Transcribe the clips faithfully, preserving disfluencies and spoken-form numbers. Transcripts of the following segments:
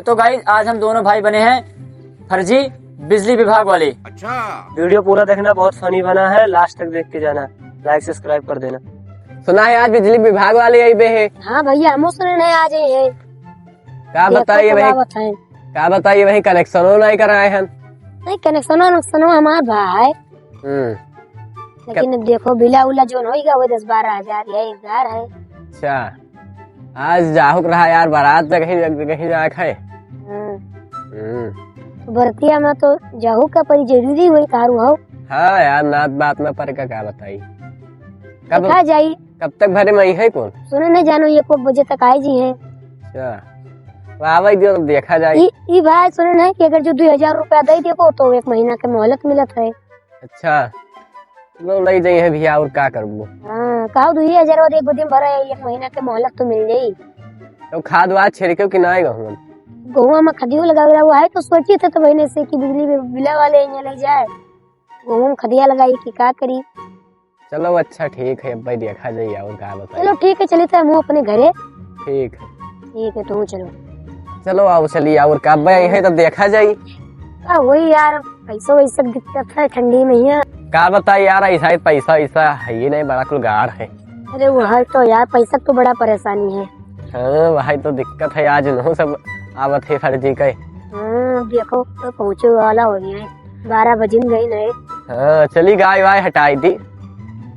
तो गाइस, आज हम दोनों भाई बने हैं फर्जी बिजली विभाग वाले। अच्छा। वीडियो पूरा देखना, बहुत funny बना है, last तक देख के जाना, like subscribe कर देना। सुना है आज बिजली विभाग वाले अइबे हैं। हाँ भइया, हमहू सुने नहीं आज ही है। का देखो बताइए तो भाई, का बताएं। का बताइए भाई, कनेक्शनो नहीं कराए हैं। नहीं, कनेक्शनो, कनेक्शनो हमार भाई। हम्म। लेकिन कब- अब देखो, बिला उला जोन होइगा, वो दस बारह हजार या एक हजार है। अच्छा, आज जाहुक रहा यार, बारात जगही, जगही जाक है। हाँ। हम्म। तो बरतिया में तो जाहू का परी जरूरी होई, कारू हो। हाँ यार, नात बात में पर का, का बताई। कब, देखा जाई। कब तक भरे में है कौन? सुने नहीं जानो, ये को बजे तक आए जी हैं। अच्छा, वो आवे दियो, तब देखा जाई। ई, ई भाई सुने नहीं कि अगर जो दो हजार रुपया दे देबो तो एक महीना के मोहलत मिलत है। अच्छा, लो लई जाई है भइया, और का करबो? हाँ, कहो दुई हजार और एक दिन भरे, एक महीना के मोहलत तो मिल जाई। तो खाद वाद छिड़के कि नाई गहुआ में? गहुआ में खदियो लगावे ला, वो है तो सोची थे तो बहने से कि बिजली बिला वाले यहाँ ले जाए, गहुआ में खदिया लगाई कि का करी। चलो अच्छा ठीक है, अब भाई देखा जाई और का बताई। चलो ठीक है, चली तो हम अपने घरे। ठीक है। ठीक है, तू चलो। चलो आओ, चली आओ, और का भाई है तो देखा जाई। का वही यार, पैसो वैसे दिक्कत है ठंडी में यहाँ। का बताई यार, ऐसा ही पैसा, ऐसा है ही नहीं, बड़ा कुल गाड़ है। अरे वो है तो यार, पैसा तो बड़ा परेशानी है। हाँ, वही तो दिक्कत है, आज इन्हों सब आवत है फर्जी के। हाँ, देखो, तो पहुँचे वाला हो गया है, बारह बजिन गई नहीं। हाँ, चली गाय वाय हटाई दी।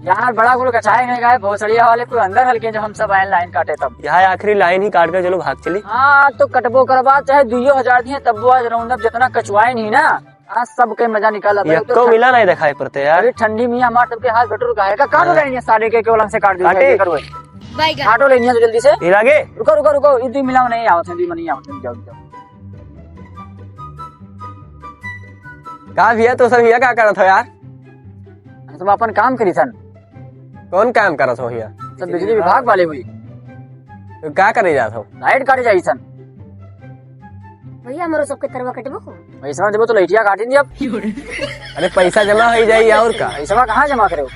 यार, बड़ा कुल कचाए नहीं गाय, भोसड़िया वाले कोई अंदर हल्के, जब हम सब आए लाइन काटे तब। यहाँ आखिरी लाइन ही काट के चलो भाग चली। हाँ, तो कटबो करबा, चाहे दुइयो हजार दिए, तब वो आज रौनक जितना कचवाए नहीं ना, आज सबके मजा निकाला था। यक्को मिला नहीं दिखाई पड़ते यार। अरे ठंडी में हमार सबके हाथ गटुर का है, का काटो हाँ। लेनी है सारे के, केवल हमसे काट दो, काटे। काटो भाई। बैगन। काटो लेनी है तो जल्दी से। ये लागे? रुको, रुको, रुको, ये दुई मिला नहीं आवत है, दुई में नहीं आवत है, जाओ, जाओ। का भइया, तो सब हिया का करत हो यार? हम सब अपन काम करी थन। कौन काम करत हो हिया? सब बिजली विभाग वाले हुई। तो का करे जात हो? लाइट काटे जाई थन। भइया, हमरो सबके तरवा कटबो। पैसा देबो तो लइटिया काटी दिया। अरे पैसा जमा हो जाई और का? पैसा कहाँ जमा करे हो?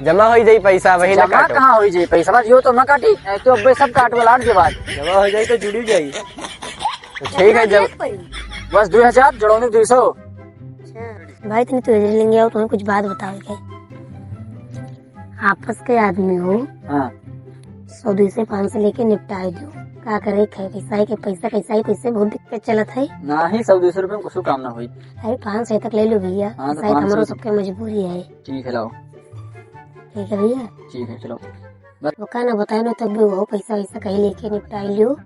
जमा हो जाई पैसा, वही ना जमा काटो। कहाँ हो जाई? पैसा दियो तो ना काटी, नहीं तो अब सब काटबो लाट के बाद। जमा हो जाई तो जुड़ी जाई। तो ठीक है, जब बस दुई हजार, जोड़ौनी दुई सौ। अच्छा। भाई, तनी तो इधर लेंगे आओ, तुम्हें कुछ बात बतावे के। आपस के आदमी हो। हाँ। सौ, दुई सौ, पाँच सौ लेके निपटाए दो। का करे, खाए, कैसा है के पैसा, कैसा है, कैसे बहुत दिक्कत चलत है। ना ही, सौ, दुई सौ रुपये में कुछ काम ना होई। अरे, पाँच सौ तक ले लो भइया, हाँ, तो शायद पाँच सौ हमरो सबके मजबूरी है। ठीक है, लाओ। ठीक है भइया। ठीक है, चलो। बस। ओका ना बताए ना, तब भी वो पैसा वैसा कहीं लेके निपटाई लियो।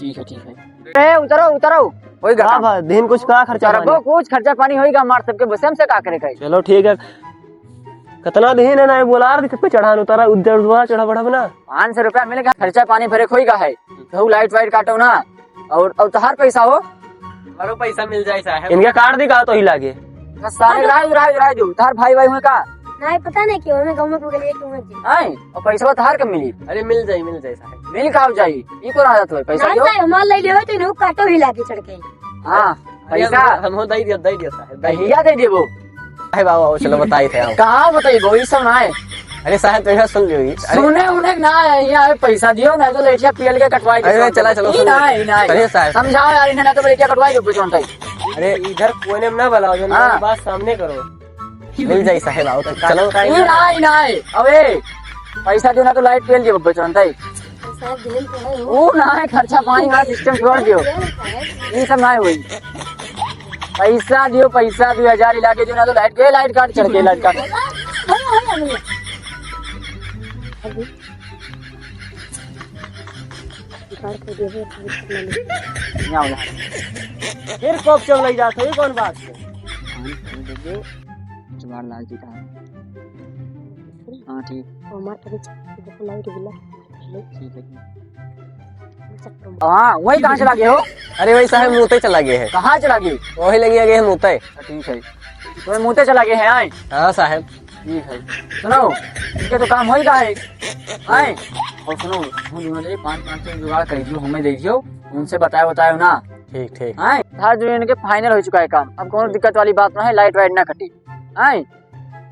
ठीक है, ठीक है। ए, उतरो, उतरो। होई गा का काम। भा, दिन कुछ का खर्चा उतरबो पानी? कुछ खर्चा पानी होई गा, मार सबके बसम से का करे कही। चलो ठीक है। कितना दिन है ना, बोला रहा, कितना चढ़ान उतारा, उधर उधर चढ़ा बढ़ा बना। पाँच सौ रुपया मिल गा, खर्चा पानी भरे खोई गा है। कहू लाइट वाइट काटो ना। और, और तोहार पैसा हो? हमारो पैसा मिल जाए साहब। इनके काट दी का तो ही लागे। बस सारे रहा, रहा, रहा दो। तोहार भाई, भाई हुए का? नहीं, पता नहीं क्यों, हमें गाँव में को गलिए क्यों है जी। आए, और पैसा तोहार कब मिली? अरे मिल जाई, मिल जाई साहब। मिल का हो जाई? ई को रहा तो पैसा नहीं, दो। नहीं, हमार ले लेवे तो इन्हों काटो ही लागे चढ़ के। हाँ, अरे पैसा। हम, हम दे दिया, दे दिया साहब, दे दिया। भइया दे देबो। अरे बाबा, वो चलो बताई थे आओ। कहाँ बताई गो, ई सब ना है। अरे साहब, तो यह सुन लियो ई। अरे सुने उन्हें ना है, यहाँ है पैसा दियो, ना तो लइटिया पियल के कटवाई दे। अरे चला, चलो, ई सुन ना लो। है, ई ना है। चलिए साहब। समझाओ यार इन्हें, ना तो लइटिया कटवाई दो, बेचौन तई। अरे इधर कोने में ना बुलाओ, जो हाँ। बात सामने करो। मिल जाई साहब, आओ तो चलो। ई ना है, ई ना है। अबे पैसा दियो ना तो लाइट पियल दियो, बेचौन तई। साहब, जेल तो है वो। ओ ना है, खर्चा पानी का सिस्टम छोड़ दियो। जेल तो है। ई सब ना है वही। पैसा दियो, पैसा दियो, हजार इलाके जो ना तो लाइट गए, लाइट काट चढ़ के, लाइट काट। यहाँ हो जा। फिर कब चल लग जाते हो, कौन बात है? जवाहरलाल जी का। हाँ, ठीक। हमार तभी चल, देखो लाइट बिला। ठीक है। हाँ, वही कहाँ चला गए हो? अरे वही साहब, मूते चला गए हैं। कहाँ चला गए? वही लगिया गए हैं मूते। ठीक है। तो मूते चला गए हैं, आए? हाँ साहब। ठीक है। सुनो, इनके तो काम होई का है? आए? और सुनो, हम दोनों जने पाँच पाँच सौ जुगाड़ कर दियो, हमें दे दियो, उनसे बताए बताए ना। ठीक, ठीक। आए? हर जो इनके फाइनल हो चुका है काम, अब कौन दिक्कत वाली बात ना है, लाइट वाइट ना कटी। आए?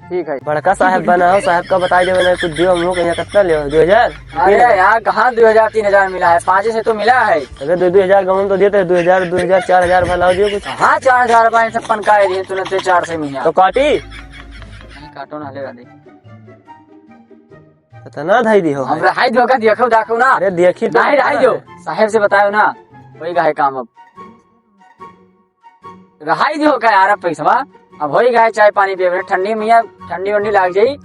ठीक है। बड़का साहब बना हो, साहब का बताई देवे ना, कुछ दियो हमहू के, यहाँ कितना लेओ, दो हजार? अरे यार, कहाँ दो हजार, तीन हजार मिला है, पाँचे से तो मिला है। अबे दो, दो हजार गहूम तो देते, दो हजार, दो हजार, चार हजार भला दियो कुछ। हाँ, चार हजार रुपया सब पनकाए दिए तूने, तो चार से मिला। तो काटी? नहीं, काटो ना, ले वाली। इतना धाई दी हो हम भाई। रहाई दो का, देखो, देखो ना। अरे देखी तो नहीं, रहाई दो। साहेब से बताओ ना, वही का है काम अब। रहाई दियो का यार, अब पैसवा अब होई गए, चाय पानी पिए, ठंडी में यार, ठंडी वंडी लाग जाई।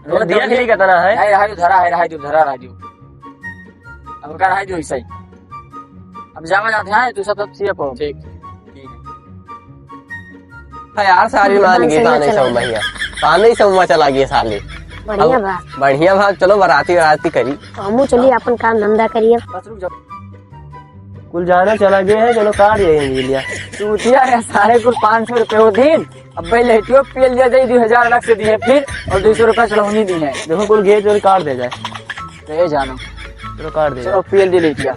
रोज देख ली कितना है। नहीं, रहाई दियो, धरा है, रहाई दियो, धरा, रहाई दियो। अब का रहाई दियो ऐसा ही। अब जावा जाते हैं, तू सब, सब सिया पाओ। ठीक। ठीक है। हाँ यार, साली मान गई, ताने सौ भैया। ताने सौ चला गई साली। बढ़िया अब बा। बढ़िया बा, चलो बराती, बराती करी। तो हमहू चली, अपन काम धंधा करिए। बस रुक जाओ। कुल जाना चला गया है, चलो काट जाइए बिजलिया। चूतिया है सारे, कुल पाँच सौ रुपये वो दिन। अब भाई लहटियो पेल दिया जाए, दो हजार अलग से दिए फिर, और दो सौ रुपये चढ़ौनी दी है। देखो कुल गेज और काट दे जाए। तो ये जानो। चलो काट दे चलो जाए। पेल दे लहटिया।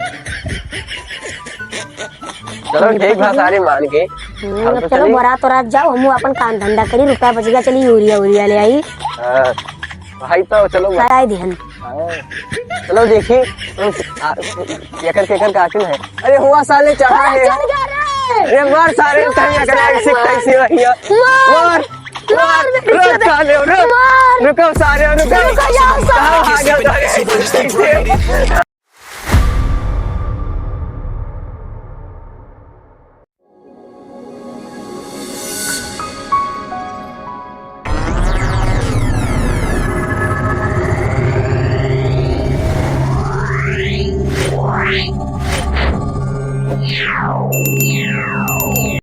चलो ठीक बा, सारे मान के। हम्म, हम अब तो चलो चली। बरात, बरात जाओ, हमहू अपन काम धंधा करी, रुपया बच गया, चली यूरिया, यूरिया ले आई। हाँ। भाई तो चलो। कराई दिहन। चलो देखी, आ, केकर, केकर काटू है। अरे हुआ साले चढ़ा है। चढ़ गया रे। अरे मार सारे, रुक, कहीं अगर सारे ऐसे मार। कैसे भैया? मार। मार, मार, मार, रुक साले, रुक। मार। रुको सारे, रुको। रुको, जाओ सारे। कहाँ भागे सारे?